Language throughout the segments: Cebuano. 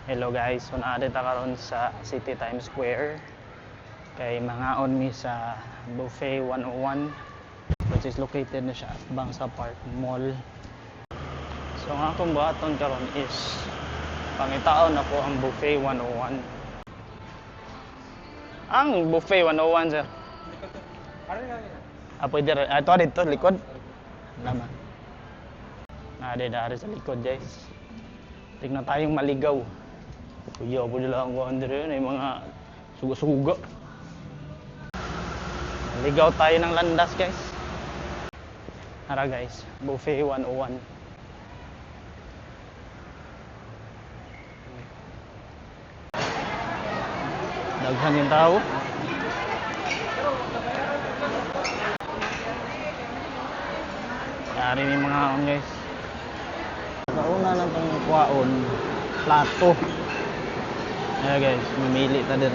Hello guys, so naa ta karon sa City Times Square kay mangaon mi sa Buffet 101, which is located na siya at Bangsa Park Mall. So ang akong buhaton karon is pangitaon ako ang Buffet 101. Ang Buffet 101, sir. Ah, pwede rin. Ah, ito dito, likod. Lama. Naa dari sa likod, guys. Tignan tayong maligaw. Kuya, po nila ang kuhan diri ay mga suga-suga. Ligaw tayo ng landas, guys. Tara guys, Buffet 101. Daghan yung tao. Yari ni mga on, guys. Kauna lang itong kuwaon, plato. Ayan guys, mamili ta din.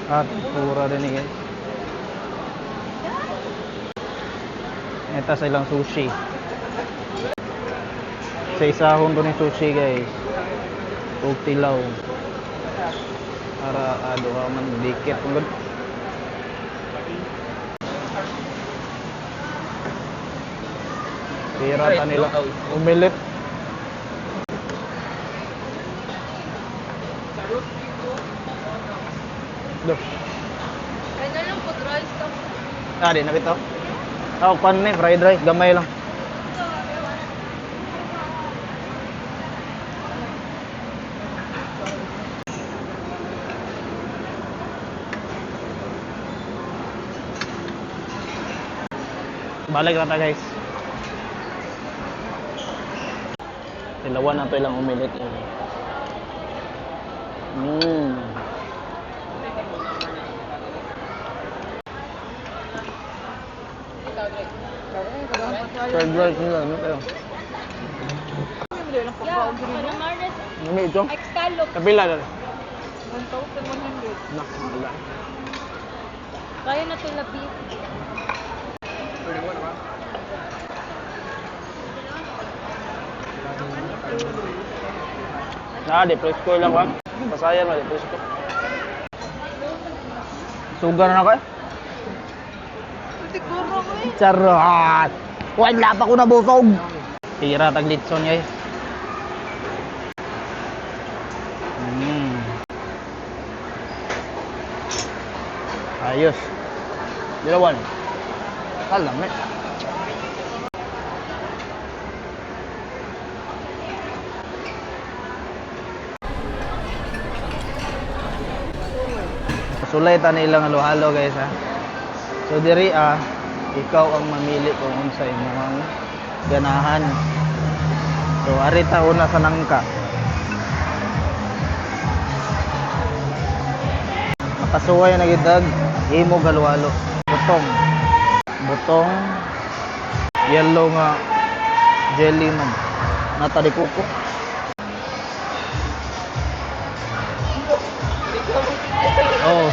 At pura din eh guys. Ito sa ilang sushi. Sa isahon ko ni sushi, guys. Ug tilaw. Para duha man dikit kung gud. Pira ta nila. Umilit. Do. Ay na lang po, rice ka. Ah, di na bitaw. Ah, kwan ni fried rice gamay lang. Balik na ta, guys. Tilawan na to ilang umilit eh. Fried rice nila, ano kayo? Yeah, calamares, Ano ito? Scallop. Kapila na. 1,100. Nak, wala. Kaya na ito na beef. Na, di presko lang ba? Pasayan ba, di presko. Sugar na kayo? Siguro ko eh. Charot! Wala pa ko nabusog! Tira tag litson, guys. Ayos. Dilawan. Kalami. Sulay ta nilang halo-halo, guys, ha. So diri ah, ikaw ang mamili kung unsa imong ganahan. So ari ta una sa nangka. Makasuway na gitag imo halo-halo. Butong. Butong yellow nga jelly man. Nata de kuko. Oh.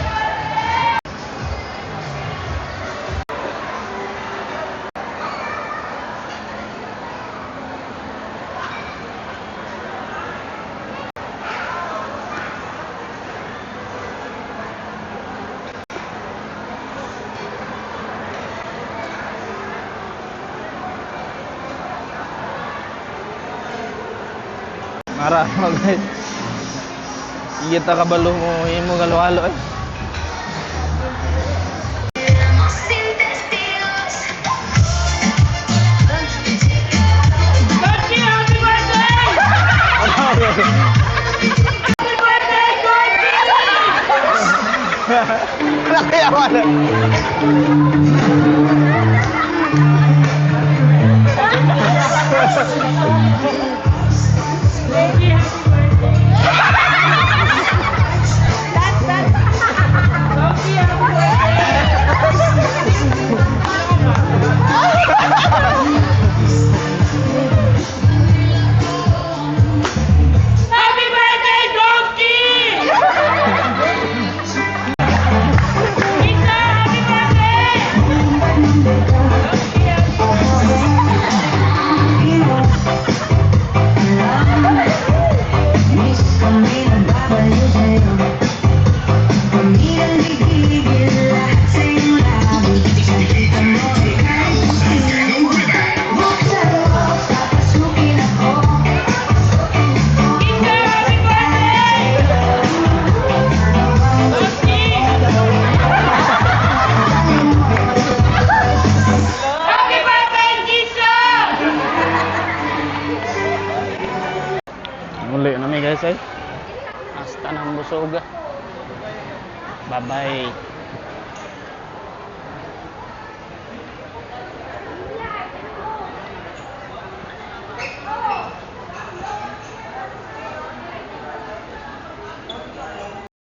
Mara mo, guys. Iya ta kabalo mo imo halo-halo eh. Sin testigos. Happy birthday! Happy birthday, Gorgie! Kaya wala. Baby, happy birthday! Dance, dance! Sophie, happy birthday! Happy birthday, Donkey! Isa, happy birthday! Kusog. Bye-bye.